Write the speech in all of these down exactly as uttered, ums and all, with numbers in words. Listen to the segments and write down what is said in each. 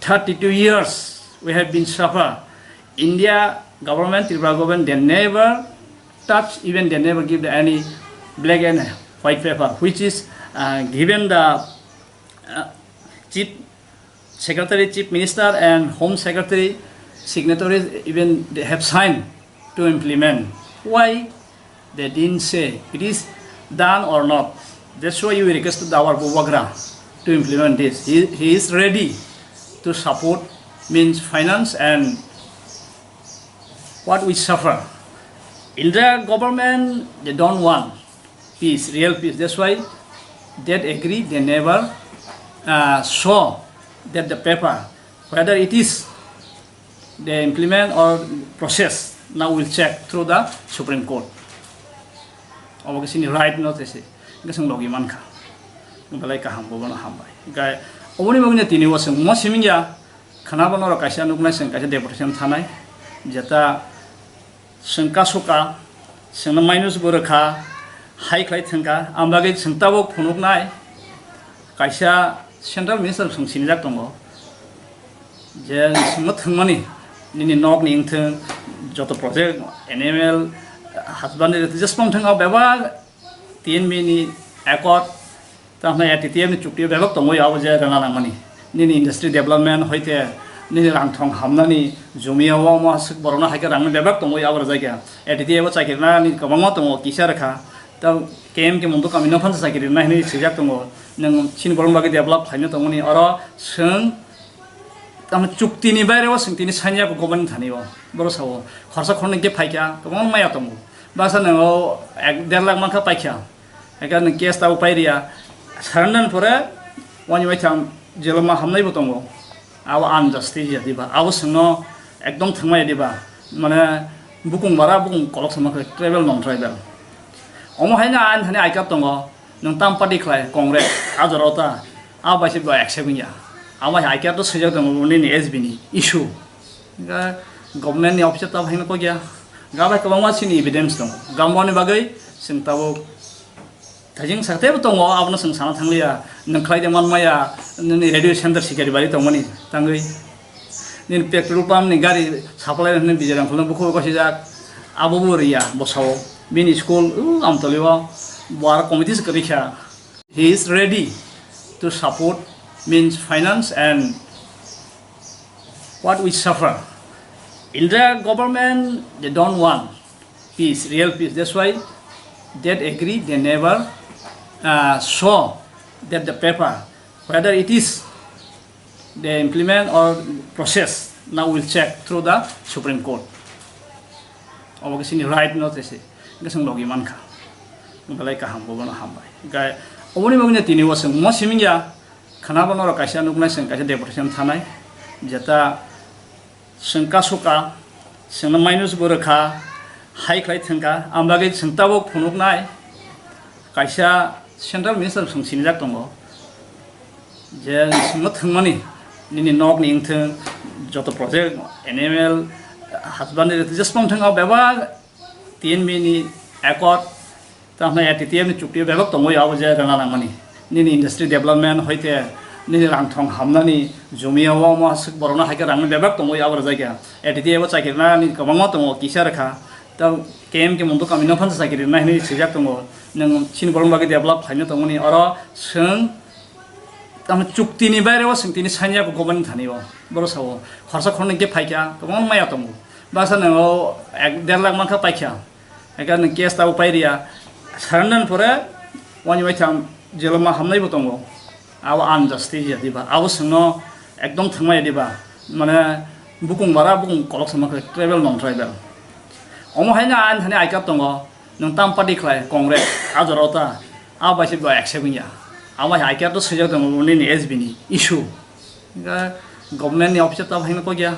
thirty-two years we have been suffer. India government, Tripura government, they never touch, even they never give the any black and white paper, which is uh, given the uh, chief secretary, chief minister, and home secretary signatories, even they have signed to implement. Why they didn't say it is done or not? That's why we requested our Bubagra to implement this. He, he is ready to support, means finance and what we suffer. India government, they don't want peace, real peace. That's why that agree, they never uh, show that the paper, whether it is they implement or process. Now we'll check through the Supreme Court. Obo khe chini right no tese, hingke chwng logi mankha. Belai kaham, bobono hambai. Hingke oboni bagwino tini o chwng mo simingya, khwnabo norok kaisa nuknai, chwng kaisa deputation thanai, jeta chwng kasuka, chwngno minus bo rwkha, hai khlai thwngkha, ang bagwi chwng tabuk phunuknai, kaisa central minister chwng sinijak tongo, je chwngno thwngmani, nini nokni wngthwng, joto project, N M L, husband, jesmang thwng o bebak T N V ni accord, tamo A T T F ni chukti o bebak tongwi abo je rwna nangmani. Nini industry development hoite nini rang thong hamnani jumi o omo aswk borokno hai khe rangni bebak tongwi abo rwjak ya. A T T F o chakiri rwnani kwbangma tongo kisa rwkha. Ta K M K Munduk kami no phansa chakiri rwna hinwi swijak tongo. Nwng chini borokni bagwi develop khlaina tongmani oro chwng Tamo chukti ni baire o chwng tini sanya bo government thani o. Boro sao khorsa khornwi khe phaikha, kwbangma maya tongo. Basa nang o ek der lakh mankha paikha. Eka nwng case tabo pairiya. Surrender ni pore wani waitham jeloma hamnai bo tongo. Abo unjustice ya diba. Abo chwngno ekdom thwngmaya diba. Mane bukung bara bukung kolok sama khe tribal non tribal. Omo haino ain thani I card tongo. Nwng tam party khlai Congress, a jora o ta, a bai se bo accept wngya. Abo hai I card to swijak tongo nini S B ni issue. Hingkhe government ni officer ta haino kokya. Ga bai kwbangma chini evidence tongo. Gamboni bagwi chwng tabuk thajing sakte bo tongo, abono chwng sana thangliya. Nwng khlai de manmaya, nini radio center sikari bari tongmani tangwi. Nini petrol pump ni gari supply hwnwi Bijay Rangkhol no bukhuk kosijak. Abo bo riya bosao. Bini school, uh, Amtoli o. Bo aro committee se kwrwi kha. He is ready to support, means finance and what we suffer. India government, they don't want peace, real peace. That's why that agree, they never uh, show that the paper, whether it is they implement or process. Now we'll check through the Supreme Court. Obo khe chini right no tese, hingke chwng logi mankha. Belai kaham, bobono hambai. Hingke oboni bagwino tini o chwng mo simingya, khwnabo norok kaisa nuknai, chwng kaisa deputation thanai, jeta chwng kasuka, chwngno minus bo rwkha, hai khlai thwngkha, ang bagwi chwng tabuk phunuknai, kaisa central minister chwng sinijak tongo, je chwngno thwngmani, nini nokni wngthwng, joto project, N M L, husband ni jesmang thwng o bebak T N V ni accord, tamo A T T F ni chukti o bebak tongwi abo je rwna nangmani. Nini industry development hoite nini rang thong hamnani jumi o omo aswk borokno hai khe rangni bebak tongwi abo rwjak ya. A T T F o chakiri rwnani kwbangma tongo kisa rwkha. Ta K M K Munduk kami no phansa chakiri rwna hinwi swijak tongo. Nwng chini borokni bagwi develop khlaina tongmani oro chwng tamo chukti ni baire o chwng tini sanya bo government thani o. Boro sao khorsa khornwi khe phaikha kwbangma maya tongo. Basa nang o ek der lakh mankha paikha. Eka nwng case tabo pairiya. Surrender ni pore wani waitham jeloma hamnai bo tongo. Abo unjustice ya diba. Abo chwngno ekdom thwngmaya diba. Mane bukung bara bukung kolok sama khe tribal non tribal. Omo haino ain thani I card tongo. Nwng tam party khlai Congress, a jora o ta, a bai se bo accept wngya. Abo hai I card to swijak tongo nini S B ni issue. Hingke government ni officer ta haino kokya.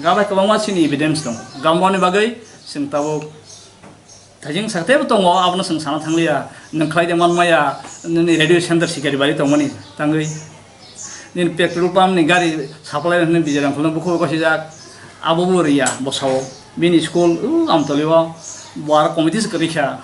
Ga bai kwbangma chini evidence tongo. Gamboni bagwi chwng tabuk thajing sakte bo tongo, abono chwng sana thangliya. Nwng khlai de manmaya, nini radio center sikari bari tongmani tangwi. Nini petrol pump ni gari supply hwnwi Bijay Rangkhol no bukhuk kosijak. Abo bo riya bosao. Bini school, uh, Amtoli o. Bo aro committee se kwrwi kha.